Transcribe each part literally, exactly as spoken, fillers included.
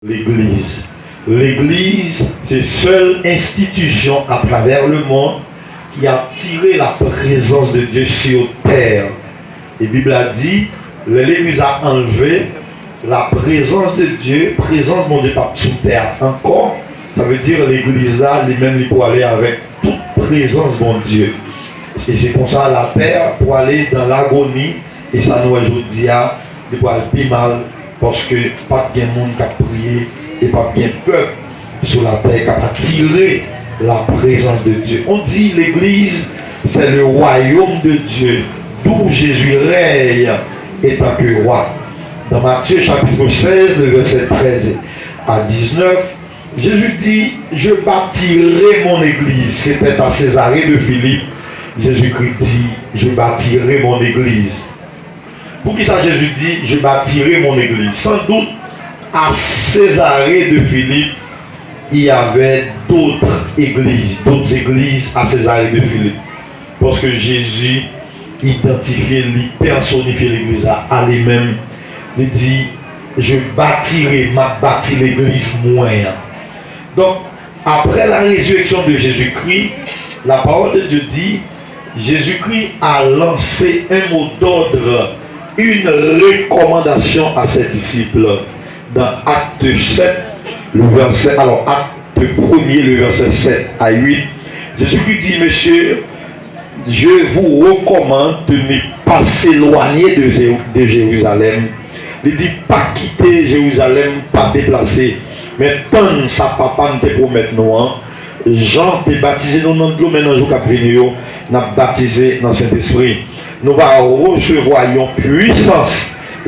Legliz. Legliz se sèl enstitisyon atravè lemonn ki atire laprezans de Dye sou tè. E Bib la di, lè legliz la anlve, laprezans de Dye, prezans Bondye p ap sou tè a ankò. Sa vle di legliz la, li menm, li pou ale avèk tout prezans Bondye. E se konsa latè pou ale dan lagoni. E sa nou wè jodi a, li pral pi mal, paske p ap gen moun k ap priye e p ap gen pèp sou latè k ap atire laprezans de Dye. On di legliz, c'est le royaume de Dieu, d'où Jésus règne étant que roi. Dans Matthieu chapitre seize, le verset treize à dix-neuf, Jésus dit, je bâtirai mon église. C'était à Césarée de Philippe. Jésus-Christ dit, je bâtirai mon église. Poukisa Jezi di, je bâtirai mon église? Sans doute, à Césarée de Philippe, il y avait d'autres églises, d'autres églises à Césarée de Philippe. Paske Jezi idantifye, li pèsonifye legliz la a li menm. Li di, je bâtirai, m ap bati legliz mwen an. Donk, après la résurrection de Jésus-Christ, la parole de Dieu dit, Jésus-Christ a lancé un mot d'ordre, une recommandation à ses disciples. Dans Acte sept, le verset, alors Acte premier, le verset sept à huit, Jésus-Christ dit, messieurs, je vous recommande de ne pas s'éloigner de, Zé- de Jérusalem. Li di, pa kite Jerizalèm, pa deplase, men tann sa Papa m te pwomèt nou an. Jan te batize nou nan dlo, men nan jou k ap vini yo, n ap batize nan Sentespri. Nou va resevwa yon pwisans.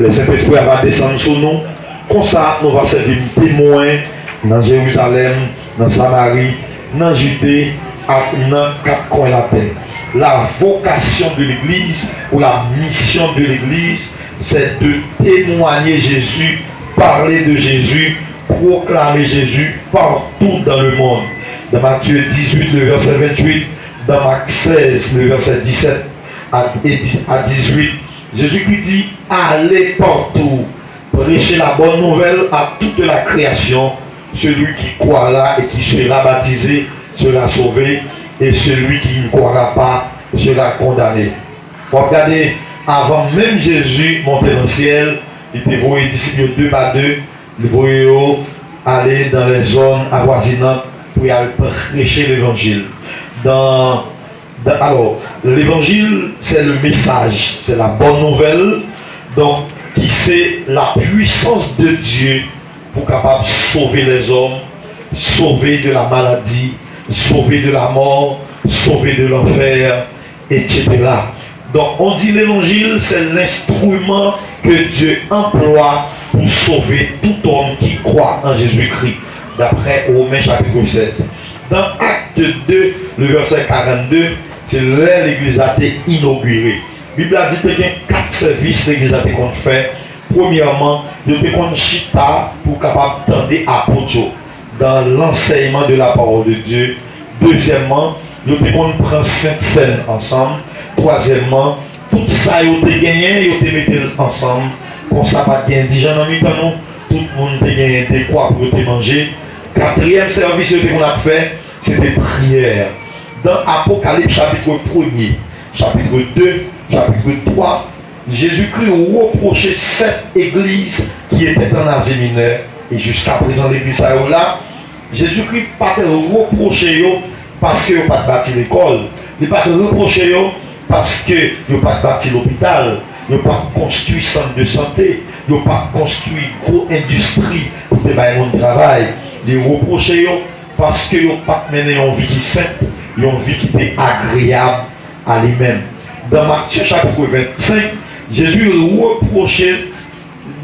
Lè Sentespri a va desann sou nou, konsa nou va sèvi m temwen nan Jerizalèm, nan Samari, nan Jide ak nan kat kwen latè. La vocation de l'Église ou la mission de l'Église, c'est de témoigner Jésus, parler de Jésus, proclamer Jésus partout dans le monde. Dans Matthieu dix-huit, le verset vingt-huit, dans Marc seize, le verset dix-sept à, et dix- à dix-huit, Jésus qui dit, allez partout, prêchez la bonne nouvelle à toute la création. Celui qui croira et qui sera baptisé sera sauvé, et celui qui ne croira pas sera condamné. W ap gade, avan menm Jezi monte nan syèl, li te voye disip yo de pa de, li voye yo ale dans les zones avoisinantes pou y al preche levanjil. Dans, dans, alors, l'évangile, c'est le message, c'est la bonne nouvelle, donc, qui c'est la puissance de Dieu pour capable sauver les hommes, sauver de la maladie, sauver de la mort, sauver de l'enfer, et cetera. Donc, on dit l'évangile, c'est l'instrument que Dieu emploie pour sauver tout homme qui croit en Jésus-Christ, d'après Romains chapitre seize. Dans Acte deux, le verset quarante-deux, se lè legliz la te inogire. Bib la di te gen kat sèvis legliz la te konn fè. Premyèman, yo te konn chita pou kapab tande apot yo dans l'enseignement de la parole de Dieu. Dezyèmman, yo te konn pran Sent Sèn ansanm. Twazyèmman, tout sa yo te genyen, yo te mete l ansanm. Konsa, pa t gen endijan nan mitan nou. Tout moun te genyen dekwa pou yo te manje. Katriyèm sèvis yo te konn ap fè, se te priyè. Dans Apocalypse chapitre premier, chapitre deux, chapitre trois, Jésus-Christ reprochait sept églises qui étaient en Asie Mineure, et jusqu'à présent legliz sa yo la. Jezikri pa t repwoche yo paske yo pa t bati lekòl. Li pa t repwoche yo paske yo pa t bati lopital, yo pa t konstwi sant de sante, yo pa t konstwi gwo endistri pou te bay moun travay. Li repwoche yo paske yo pa t mennen yon vi ki senp, yon vi ki te agreyab a li menm. Dans Matthieu chapitre vingt-cinq, Jezi repwoche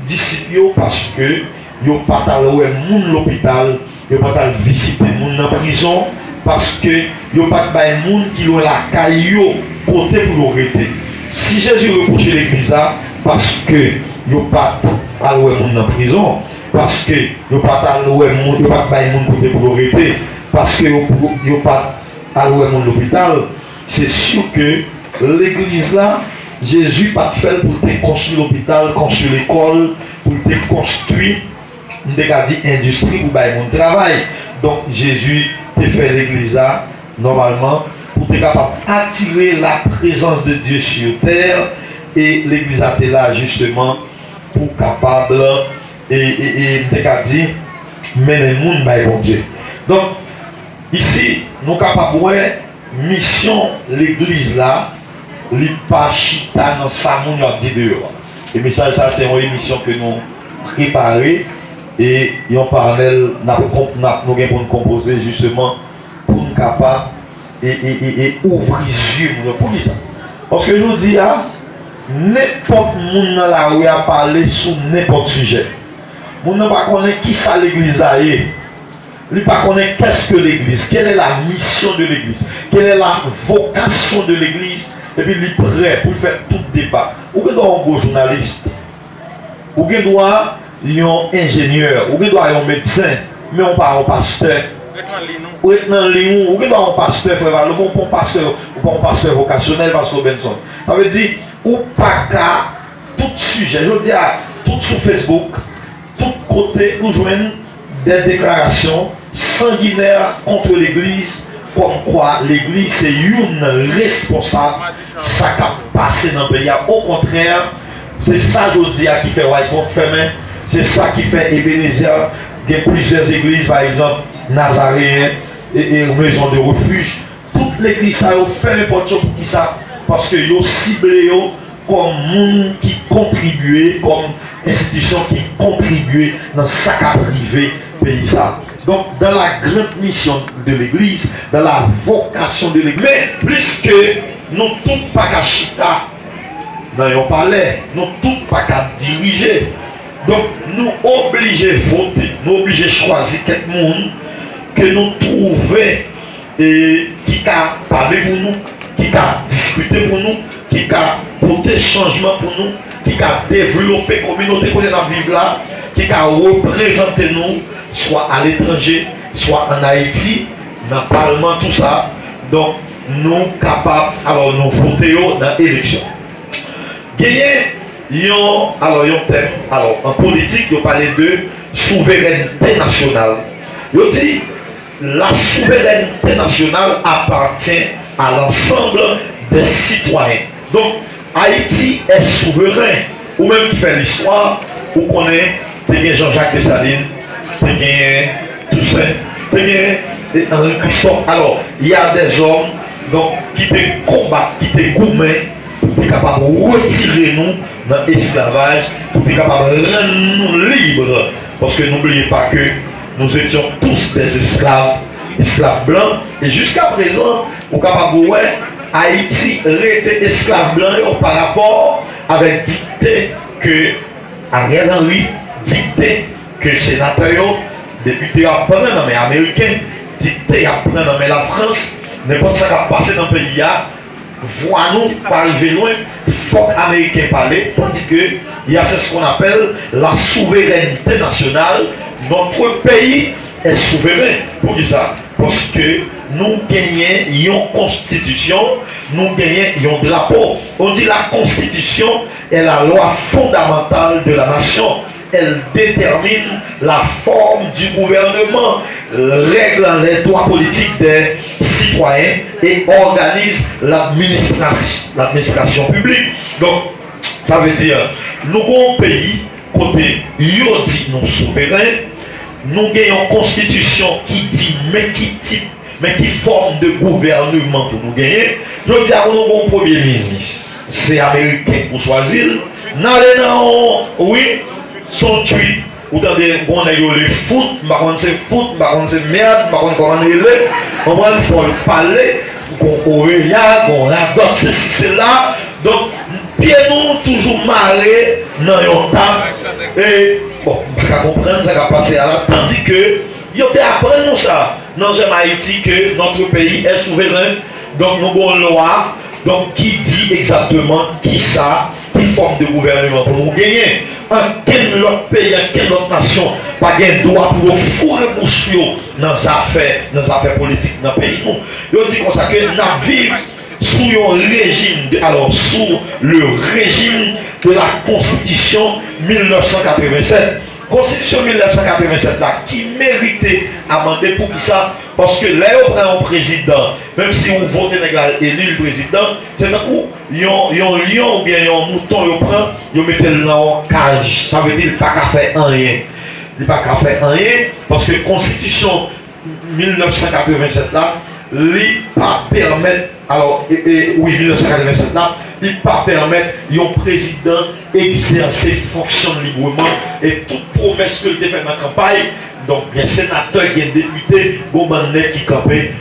disip yo paske yo pa t al wè moun lopital, yo pa t al vizite moun nan prizon, paske yo pa t bay moun ki lwen lakay yo kote pou yo rete. Si Jezi repwoche legliz la paske yo pa t al wè moun nan prizon, paske yo pa t al wè moun, yo pa t bay moun kote pou yo rete, paske yo, yo pa t al wè moun lopital, se si ke legliz la, Jezi pa t fè l pou l te konstwi lopital, konstwi lekòl, pou l te konstwi m te ka di endistri pou bay moun travay. Donk, Jezi te fè legliz la, nòmalman, pou te kapab atire la prezans de Dye sou tè, e legliz la te la, jisteman, pou kapab, e, e, e, m te ka di, mennen moun bay Bondye. Donk, isi, nou kapab wè misyon legliz la, li pa chita nan sa moun yo ap di deyò a. E mesaj sa, se yon emisyon ke nou prepare, e yon panèl n ap konp-, n ap, nou gen pou n konpoze, jisteman, pou n kapab e, e, e, e ouvri zye moun yo. Poukisa? Paske jodi a, nenpòt moun nan lari a pale sou nenpòt sijè. Moun nan pa konnen kisa legliz la ye. Li pa konnen qu'est-ce que l'église, quelle est la mission de l'église, quelle est la vocation de l'église, epi li prè pou l fè tout deba. Ou gen dwa yon gwo jounalis, ou gen dwa yon enjenyè, ou gen dwa yon medsen, men ou pa yon pastè. Ou ret nan liy ou, ou gen dwa yon pastè, frè Valo, men ou pa yon pastè, ou pa yon pastè vokasyonèl, pastè Benson. Sa vle di, ou pa ka tout sijè. Jodi a, tout sou Facebook, tout kote ou jwenn de deklarasyon sanginè kont legliz, kòmkwa legliz se youn nan responsab sa k ap pase nan peyi a. Okontrè, se sa jodi a ki fè Wycombe fèmen, se sa ki fè Ebenezer gen plizyè legliz, pa egzanp, Nazareyen e, e Maison de Refuge. Tout legliz sa yo fèmen pòt yo. Poukisa? Paske yo sible yo kòm moun ki kontribye, kòm enstitisyon ki kontribye nan sa k ap rive peyi sa. Donk, dans la grande mission de l'église, dans la vocation de l'église, men pliske nou tout pa ka chita nan yon palè, nou tout pa ka dirije. Donk, nou oblije vote, nou oblije chwazi kèk moun ke nou twouve e ki ka pale pou nou, ki ka diskite pou nou, ki ka pote chanjman pou nou, ki ka devlope kominote kote n ap viv la, ki ka reprezante nou, swa aletranje, swa ann Ayiti, nan palman, tou sa. Donk, nou kapab, alò, nou vote yo nan eleksyon. Genyen yon, alò, yon tèm, alò, an politik, yo pale de souverènte nasyonal. Yo di, la souveraineté nationale appartient à l'ensemble des citoyens. Donk, Ayiti è souveren. Ou menm ki fè listwa, ou konnen te gen Jean-Jacques Dessalines, te gen Toussaint, te gen, e, Henri Christophe. Alò, y a des hommes, donk, ki te konbat, ki te goumen pou te kapab retire nou nan esklavaj, pou te kapab rann nou lib. Paske n'oubliez pas que nous étions tous des esclaves, esklav blan. E jiska prezan, ou kapab wè Ayiti rete esklav blan yo pa rapò avèk dikte ke Ariel Henry dikte, ke senatè yo, depite yo ap pran nan men Ameriken, dikte y ap pran nan men Lafrans. Nenpòt sa k ap pase nan peyi a, vwa nou pa rive lwen, fòk Ameriken pale, tandike y a, c'est ce qu'on appelle la souveraineté nationale. Notre pays est souverain. Poukisa? Paske nou genyen yon konstitisyon, nou genyen yon drapo. On dit la constitution est la loi fondamentale de la nation. Elle détermine la forme du gouvernement, règle les droits politiques des citoyens et organise l'administra-, l'administration publique. Donk, sa vle di, nou gen yon peyi kote yo di nou souveren, nou gen yon konstitisyon ki di men ki tip, men ki fòm de gouvèneman pou nou genyen. Jodi a, pou nou gen yon premye minis, se Ameriken pou chwazi l. N ale nan yon, wi, se yon tweet. Ou tande, gon nèg yo rele fout, m pa konn se fout, m pa konn se mèd, m pa konn kòman l rele. Konprann, fò l pale, gon oreya, gon radòt, sesi, sela. Donk, pye nou toujou mare nan yon tab. E, bon, m pa ka konprann sa k ap pase a la, tandike yo te aprann nou sa nan Jèm Ayiti, ke notre pays est souverain. Donk, nou gen yon lwa, donk, ki di egzakteman kisa, ki fòm de gouvèneman pou nou genyen. Ankenn lòt peyi, ankenn lòt nasyon pa gen dwa pou yo foure bouch yo nan zafè, nan zafè politik nan peyi nou. Yo di konsa ke n ap viv sou yon rejim de, alò, sous le régime de la Constitution mil nèf san katrevennsèt. Konstitisyon mil nèf san katreven sèt la ki merite amande. Poukisa? Paske lè yo pran yon prezidan, menm si ou vote nèg la eli l prezidan, se tankou yon, yon lyon oubyen yon mouton yo pran, yo mete l nan yon kaj. Sa vle di li pa ka fè anyen. Li pa ka fè anyen paske konstitisyon mil nèf san katreven sèt la, li pa pèmèt, alò, e, e, wi, mil nèf san katreven sèt la, li pa pèmèt yon prezidan egzèse fonksyon libreman, e tout pwomès ke l te fè nan kanpay, donk, gen senatè, gen depite, gon bann nèg ki kanpe,